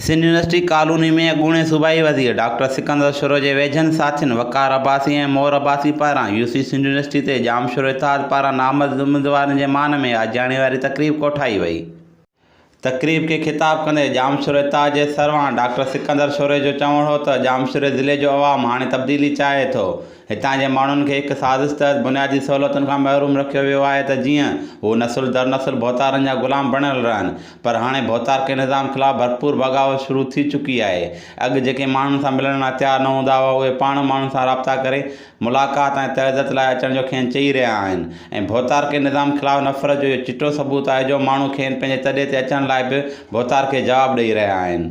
Sindh university colony ۾ اڳوڻي صوبائي وزير ڊاڪٽر سڪندر شورو جي ويجهن ساٿين وقار عباسي ۽ مور عباسي پاران يو سي سنڌ يونيورسٽي تي ڄامشورو اتحاد پاران نامزد اميدوارن جي مان ۾ آجياڻي واري تقريب ڪوٺائي وئي. تقريب کي خطاب ڪندي ڄامشورو اتحاد جي سرواڻ ڊاڪٽر سڪندر شوري جو چوڻ هو ته ڄامشوري ضلعي جو عوام هاڻي تبديلي چاهي ٿو، هتان جي ماڻهن کي هڪ سازش تحت بنيادي سهولتن کان محروم رکيو ويو آهي ته جيئن هو نسل در نسل ڀوتارن جا غلام بڻيل رهن پر هاڻي ڀوتارڪي نظام خلاف ڀرپور بغاوت شروع ٿي چڪي آهي، اڳ جيڪي ماڻهن سان ملڻ لاء تيار نه هوندا هئا اهي پاڻ ماڻهن سان رابطا ڪري ملاقات ۽ تعزيت لاء اچڻ جو کين چئي رهيا آهن ۽ ڀوتارڪي نظام خلاف نفرت جو اهو چٽو ثبوت آهي جو ماڻهو کين پنهنجي تڏي تي اچڻ لاء به ڀوتارڪي جواب ڏئي رهيا آهن.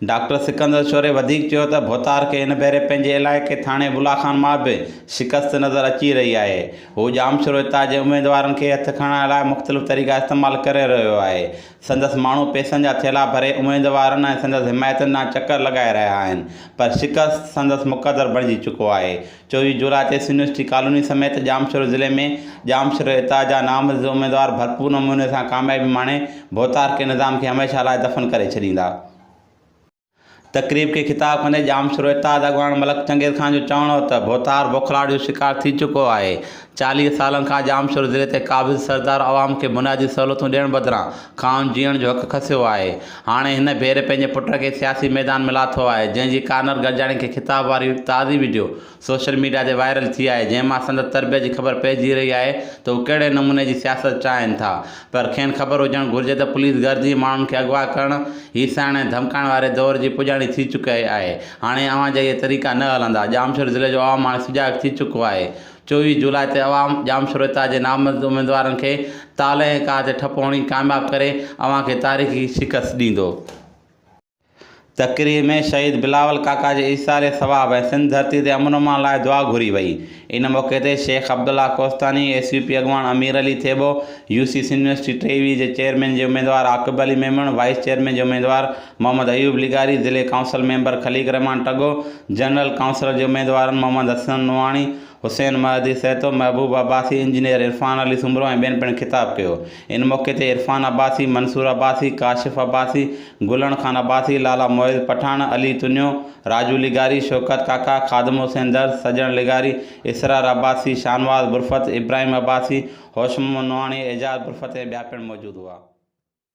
ڊاڪٽر سڪندر شوري وڌيڪ چيو ته ڀوتارڪي هن ڀيري پنهنجي علائقي ٿاڻي بلا خان مان به شڪست نظر اچي رهي آهي. هو ڄامشورو اتحاد جي اميدوارن کي هٿ کڻائڻ لاء مختلف طريقا استعمال ڪري رهيو آهي. سندس ماڻهو پئسن جا ٿيلها ڀري اميدوارن ۽ سندس حمايتن ڏانهن چڪر لڳائي رهيا آهن پر شڪست سندس مقدر بڻجي چڪو آهي. 24 جولاء تي سيونسٽي ڪالوني سميت ڄامشورو ضلعي ۾ ڄامشورو اتحاد جا نامزد اميدوار ڀرپور نموني سان ڪاميابي ماڻي ڀوتارڪي نظام کي هميشه لاء دفن ڪري ڇڏيندا. تقريب کي خطاب ڪندي ڄامشورو اتحاد اڳواڻ ملڪ چنگيز خان جو چوڻ هو ته ڀوتار بوکلاهٽ جو شڪار ٿي چڪو آهي، 40 سالن کان ڄامشورو ضلعي تي قابض سردار عوام کي بنيادي سهولتون ڏيڻ بدران کانئن جيئڻ جو حق کسيو آهي، هاڻي هن ڀيري پنهنجي پٽ کي سياسي ميدان ۾ لاٿو آهي، جنهن جي ڪارنر گڏجاڻي کي خطاب واري تازي وڊيو سوشل ميڊيا تي وائرل ٿي آهي جنهن مان سندس تربيت جي خبر پئجي رهي آهي ته هو ڪهڙي نموني جي سياست چاهين ٿا پر کين خبر هجڻ گهرجي ته پوليس گردي، ماڻهن کي اغوا ڪرڻ، هيسائڻ ۽ ڌمڪائڻ واري دور جي پڄاڻي ٿي چڪي آهي هاڻي اوهان جا اهي طريقا نه هلندا ڄامشوري ضلعي جو عوام هاڻي سجاڳ ٿي چڪو آهي 24 جولاء تي عوام ڄامشوري اتحاد جي نامزد اميدوارن کي تالي ۽ ڪاهه تي ٺپو هڻي ڪامياب ڪري اوهان کي تاريخي شڪست ڏيندو. تقريب ۾ شهيد بلاول ڪاڪا جي ايصال ثواب ۽ سنڌ ڌرتي تي امن امان لاء دعا گهري وئي. ان موقعي تي Sheikh Abdullah Kostani, S U P اڳواڻ Amir Ali Thebo, U C Sindh university 23 جي چيئرمين جي اميدوار عاقب علي ميمڻ، وائيس چيئرمين جي اميدوار محمد ايوب لغاري، ضلعي council member Khaliq Rehman Tago, general councillor جي اميدوارن محمد حسن نوحاڻي، حسين مهدي سهتو، محبوب عباسي، انجنيئر عرفان علي سومرو ۽ ٻين پڻ خطاب ڪيو. ان موقعي تي عرفان عباسي، منصور عباسي، ڪاشف عباسي، گلڻ خان عباسي، لالا معز پٺاڻ، علي تنيو، راجو لغاري، شوڪت ڪاڪا، خادم حسين درس، سڄڻ لغاري، اسرار عباسي، شاهنواز برفت، ابراهيم عباسي، هوش محمد نوحاڻي، اعجاز برفت ۽ ٻيا پڻ موجود هئا.